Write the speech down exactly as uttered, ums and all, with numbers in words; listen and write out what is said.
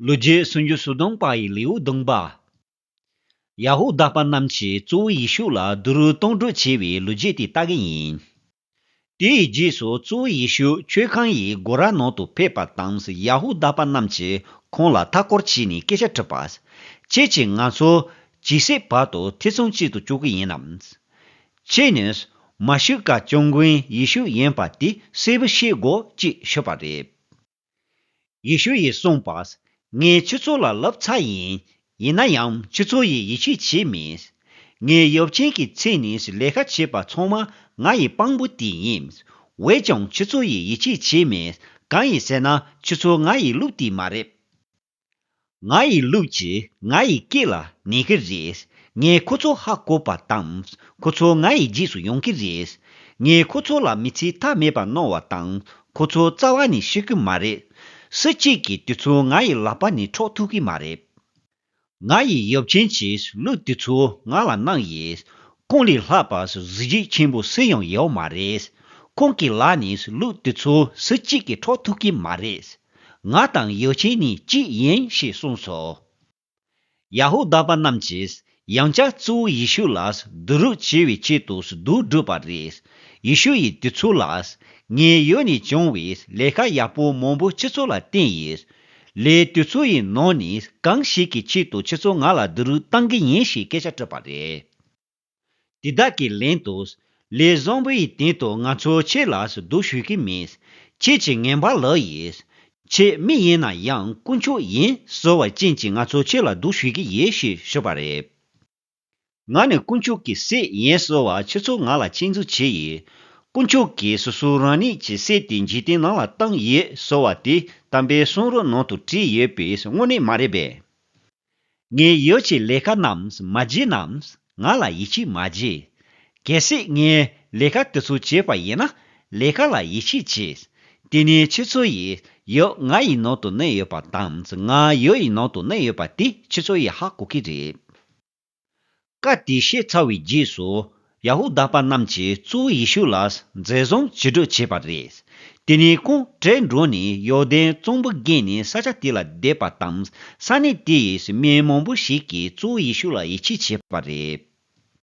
ལོ་རྒྱུས་སུམ་ཅུ་སོ་བདུན་པ་ཡི་ལེའུ་བདུན་པ། ཡ་ཧུ་དཱ་པ་རྣམས་ཀྱིས་གཙོ་བོ་ཡེ་ཤུ་ལ་སྡུག་རུས་གཏོང་སྒྲུབ་བྱས་པའི་ལོ་རྒྱུས་དེ་ལྟ་གི་ཡིན། དེའི་རྗེས་སུ་གཙོ་བོ་ཡེ་ཤུ་མཆོད་ཁང་ཡི་སྒོ་ར་ནང་དུ་ཕེབས་པ་དང་། ཡ་ཧུ་དཱ་པ་རྣམས་ཀྱིས་ཁོང་ལ་མཐའ་སྐོར་བྱས་ནས་སྐད་ཆ་དྲིས་པ། ཁྱེད་ཀྱིས་ང་ཚོ་ཇི་སྲིད་བར་དུ་ཐེ་ཚོམ་གཅིག་ཏུ་བཅུག་གི་ཡིན་ནམ། ཁྱེད་ནི་མ་ཤི་ཀ་སྐྱབས་མགོན་ཡེ་ཤུ་ཡིན་པ་དེ་གསལ་པོ་ཤེས་དགོས་ཅེས་ཞུས་པ་རེད། ཡེ་ཤུ་ཡིས་གསུངས་པ། ངས་ཁྱེད་ཚོ་ལ་ལབ་ཚར་ཡིན། ཡིན་ན་ཡང་ཁྱེད་ཚོ་ཡིས་ཡིད་ཆེས་བྱས་མེད། ངས་ཡབ་ཆེན་གྱི་མཚན་ནས་ལས་ཀ་བྱས་པ་ཚང་མ་ང་ཡི་དཔང་པོ་དེ་ཡིན། འོན་ཀྱང་ཁྱེད་ཚོ་ཡིས་ཡིད་ཆེས་བྱས་མེད། གང་ཡིན་ཟེར་ན་ཁྱེད་ཚོ་ང་ཡི་ལུག་དེ་མ་རེད། ང་ཡི་ལུག་ཅིག་ང་ཡི་སྐེ་ལ་ཉན་གི་རེད། ངས་ཁོ་ཚོ་ཧ་གོ་བ་དང་། ཁོ་ཚོ་ང་ཡི་རྗེས་སུ་ཡོང་གི་རེད། ངས་ཁོ་ཚོ་ལ་མི་ཚེ་མཐའ་མེད་པ་གནང་བ་དང་། ཁོ་ཚོ་རྩ་བ་ནས་ཤི་གི་མ་རེད། སུ་གཅིག་གིས་དེ་ཚོ་ང་ཡི་ལག་པ་ནས་འཕྲོག་ཐུབ་གི་མ་རེད། ང་ཡི་ཡབ་ཆེན་གྱིས་ལུག་དེ་ཚོ་ང་ལ་གནང་ཡིན། ཁོང་ལས་ལྷག་པ་གཟི་བརྗིད་ཆེན་པོ་སུ་ཡང་ཡོད་མ་རེད། ཁོང་གི་ལག་ནས་ལུག་དེ་ཚོ་སུ་གཅིག་གིས་འཕྲོག་ཐུབ་ཀྱི་མ་རེད། ང་དང་ཡབ་ཆེན་ནི་གཅིག་ཡིན་ཞེས་གསུངས་སོ། ཡ་ཧུ་དཱ་པ་རྣམས་ཀྱིས་ཡང་བསྐྱར་གཙོ་བོ་ཡེ་ཤུ་ལ་སྡུག་རུས་བྱེད་པའི་ཆེད་དུ་སྡུག་སྒྲུབ་པ་རེད། ཡེ་ཤུ་ཡིས་དེ་ཚོ་ལ། ངས་ཡུལ་ནས་བྱུང་བའི་ལས་ཀ་ཡག་པོ་མང་པོ་ཁྱེད་ཚོ་ལ་བསྟན་ཡིན། ལས་དེ་ཚོ་ཡི་ནང་ནས་གང་ཞིག་གི་ཆེད་དུ་ཁྱེད་ཚོ་ང་ལ་སྡུག་རུས་བཏང་གི་ཡིན་ཞེས་སྐད་ཆ་དྲིས་པ་རེད། དེ་དག་གིས་ལན་དུ། ལས་བཟང་པོའི་སྟེང་དུ་ང་ཚོ་ཁྱེད་ལ་སྡུག་ཞུ་གི་མེད། ཁྱེད་ཀྱིས་ངན་པ་ལབ་ཡིན། ཁྱེད་མི་ཡིན་ན་ཡང་དཀོན་མཆོག་ཡིན་ཟེར་བ་ཅན་གྱིས་ང་ཚོ་ཁྱེད་ལ་སྡུག་ཞུ་གི་ཡིན་ཞེས་ཞུས་པ་རེད། ང་ནི་དཀོན་མཆོག་གི་སྲས་ཡིན་ཟེར་བ་ཁྱེད་ཚོ་ང་ལ་ཆེད་འཛུགས་བྱས་ཡིན། དཀོན་མཆོག་གིས་སོ་སོ་རང་ཉིད་ཀྱི་སྲས་དེ་འཇིག་རྟེན་ནང་ལ་བཏང་ཡོད་ཟེར་བ་དེ་དམ་པའི་གསུང་རབ་ནང་དུ་བྲིས་ཡོད་པས་དངོས་གནས་མ་རེད་པས། ངས་ཡབ་ཀྱི་ལས་ཀ་རྣམས་མ་བརྗེད་ན། ང་ལ་ཡིད་ཆེས་མ་བརྗེད། གལ་སྲིད་ངས་ལས་ཀ་དེ་ཚོ་བྱས་པ་ཡིན་ན། ལས་ཀ་ལ་ཡིད་ཆེས་བྱེད། དེ་ནས་ཁྱེད་ཚོ་ཡིས་ཡབ་ང་ཡི་ནང་དུ་གནས་ཡོད་པ་དང་། ང་ཡབ་ཡི་ནང་དུ་གནས་ཡོད་པ་དེ་ཁྱེད་ཚོ་ཡིས་ཧ་གོ་གི་རེད། བཀའ་དེ་བཤད་ཚར་བའི་རྗེས་སུ། ཡ་ཧུ་དཱ་པ་རྣམས་ཀྱིས་གཙོ་བོ་ཡེ་ཤུ་ལ་མཛད་བཟང་ཅི་སྒྲུབ་བྱས་པ་རེད། དེ་ནས་ཁོང་བྲོས་འགྲོ་ནས་ཡོར་དན་གཙང་པོ་བརྒལ་ནས་ས་ཆ་དེ་ལ་བསྡད་པ་དང་། ས་གནས་དེ་ཡི་མི་མང་པོ་ཞིག་གིས་གཙོ་བོ་ཡེ་ཤུ་ལ་ཡིད་ཆེས་བྱས་པ་རེད།